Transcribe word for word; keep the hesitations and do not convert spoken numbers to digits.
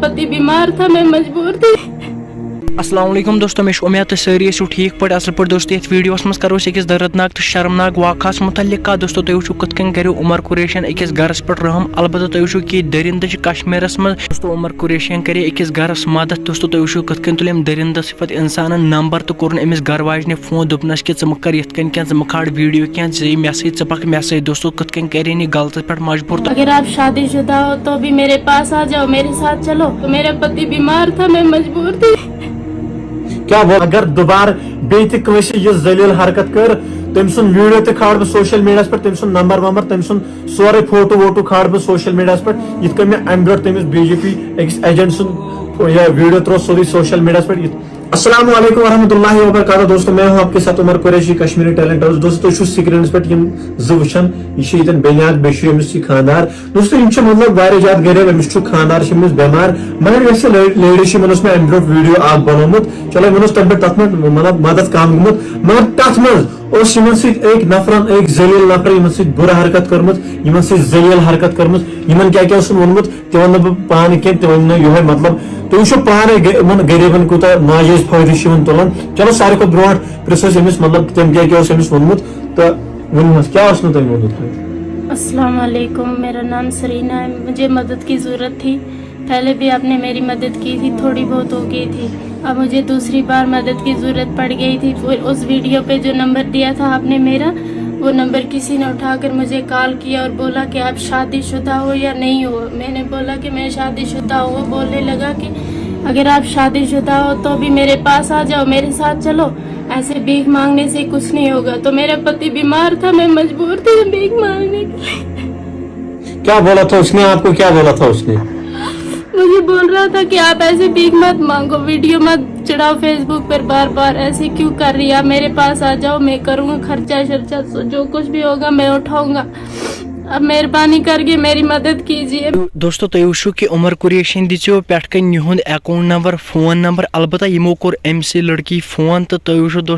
पति बीमार था, मैं मजबूर थी। السلام علیکم دوستو، مےٚ چھِ اُمید تُہۍ سٲری ٲسِو ٹھیٖک پٲٹھۍ، اَصٕل پٲٹھۍ۔ دوستو، یَتھ ویٖڈیوَس منٛز کَرو أسۍ أکِس دردناک تہٕ شرمناک واقعس مُتعلِق کَتھ۔ دوستو، تُہۍ وٕچھِو کِتھ کٔنۍ کَریو عمر قریشیَن أکِس گَرَس پٮ۪ٹھ رحم۔ البتہ تُہۍ وٕچھِو کہِ یہِ دٔرِندٕ چھِ کشمیٖرَس منٛز۔ دوستو، عمر قریشیَن کَرے أکِس گَرَس مدد۔ دوستو، تُہۍ وٕچھِو کِتھ کٔنۍ تُلۍ أمۍ دٔرِندَس پَتہٕ اِنسانَن نمبر تہٕ کوٚرُن أمِس گَرٕ واجنہِ فون، دوٚپنَس کہِ ژٕ مہٕ کَر یِتھ کٔنۍ کینٛہہ، ژٕ مہٕ کھال ویٖڈیو کینٛہہ، ژٕ یہِ مےٚ سۭتۍ، ژٕ پَکھ مےٚ سۭتۍ۔ دوستو، کِتھ کٔنۍ کَرِ یہِ غلطَس پٮ۪ٹھ مجبوٗر۔ अगर आप शादीशुदा हो तो भी मेरे पास आ जाओ, मेरे साथ चलो। तो मेरा पति बीमार था, मैं मजबूर थी। کیٛاہ وَ-، اگر دُبارٕ بیٚیہِ تہِ کٲنٛسہِ یہِ ذلیل حرکت کٔر، تٔمۍ سُنٛد ویٖڈیو تہِ کھالہٕ بہٕ سوشل میٖڈیاہَس پٮ۪ٹھ، تٔمۍ سُنٛد نمبر ومبر، تٔمۍ سُنٛد سورُے فوٹو ووٹو کھالہٕ بہٕ سوشل میٖڈیاہَس پٮ۪ٹھ، یِتھ کٔنۍ مےٚ اَمہِ برونٛٹھ تٔمِس بی جے پی أکِس ایجنٹ سُنٛد یہِ ویٖڈیو ترٛوو سیوٚدُے سوشل میٖڈیاہَس پٮ۪ٹھ۔ یِتھ-، السلام علیکم ورحمۃ اللہ وبرکاتہ۔ دوستو، میں ہوں آپ کے ساتھ عمر قریشی، کشمیری ٹیلنٹ ہاؤس۔ دوستو، تُہۍ چھِو سکرینس پٮ۪ٹھ یِم زٕ وٕچھان، یہِ چھِ ییٚتٮ۪ن بیٚنہِ اکھ، بیٚیہِ چھُ أمِس یہِ خانٛدار۔ دوستو، یِم چھِ مطلب واریاہ زیادٕ غریب، أمِس چھُ خانٛدار، چھِ أمِس بٮ۪مار، مگر یۄس یہِ لے-، لیڈی چھِ، یِمن اوس مےٚ اَمہِ برونٛٹھ ویٖڈیو اکھ بنومُت، چلو، یِمن اوس تَمہِ پٮ۪ٹھ تَتھ منٛز مطلب مدد کم گوٚمُت، مگر تَتھ منٛز اوس یِمن سۭتۍ أکۍ نفرن، أکۍ ذلیل نفرن یِمن سۭتۍ بُرٕ حرکت کٔرمٕژ، یِمن سۭتۍ ذلیل حرکت کٔرمٕژ، یِمن کیٛاہ کیٛاہ اوسُن ووٚنمُت، تہِ وَنہٕ نہٕ بہٕ پانہٕ کینٛہہ، تہِ وَنہٕ نہٕ یِہوٚے مطلب۔ تُہۍ وٕچھِو پانَے گٔ-، یِمَن غریٖبَن کوٗتاہ ناجٲیِز فٲیدٕ چھِ یِوان تُلان۔ چلو، ساروی کھۄتہٕ برونٛٹھ پرٛژھ أسۍ أمِس، مطلب، تٔمۍ کیٛاہ کیٛاہ اوس أمِس ووٚنمُت تہٕ ؤنِو حظ، کیٛاہ اوس نہٕ تٔمۍ ووٚنمُت تۄہہِ؟ अस्सलाम वालेकुम, मेरा नाम सरीना है। मुझे मदद की ज़रूरत थी। पहले भी आपने मेरी मदद की थी, थोड़ी बहुत हो गई थी। अब मुझे दूसरी बार मदद की ज़रूरत पड़ गई थी। वो, उस वीडियो पे जो नंबर दिया था आपने मेरा, वो नंबर किसी ने उठाकर मुझे कॉल किया और बोला कि आप शादीशुदा हो या नहीं हो। मैंने बोला कि मैं शादीशुदा हूँ। वो बोलने लगा कि अगर आप शादीशुदा हो तो भी मेरे पास आ जाओ, मेरे साथ चलो। ऐसे भीख मांगने से कुछ नहीं होगा। तो मेरा पति बीमार था, मैं मजबूर थी भीख मांगने के लिए। क्या बोला था उसने आपको, क्या बोला था उसने? मुझे बोल रहा था कि आप ऐसे भीख मत मांगो, वीडियो मत चढ़ाओ फेसबुक पर बार बार, ऐसे क्यों कर रही है? आप मेरे पास आ जाओ, मैं करूँगा खर्चा शर्चा, जो कुछ भी होगा मैं उठाऊँगा। अब मेहरबानी करके मेरी मदद कीजिए। دوستو، تُہۍ وٕچھِو کہِ عمر قریشیَن دِژیو پٮ۪ٹھ کَنۍ یِہُنٛد اکاؤنٹ نمبر، فون نمبر۔ البتہ یِمو کوٚر أمۍ سٕے لڑکی فون تہٕ تُہۍ وٕچھِو دوستو،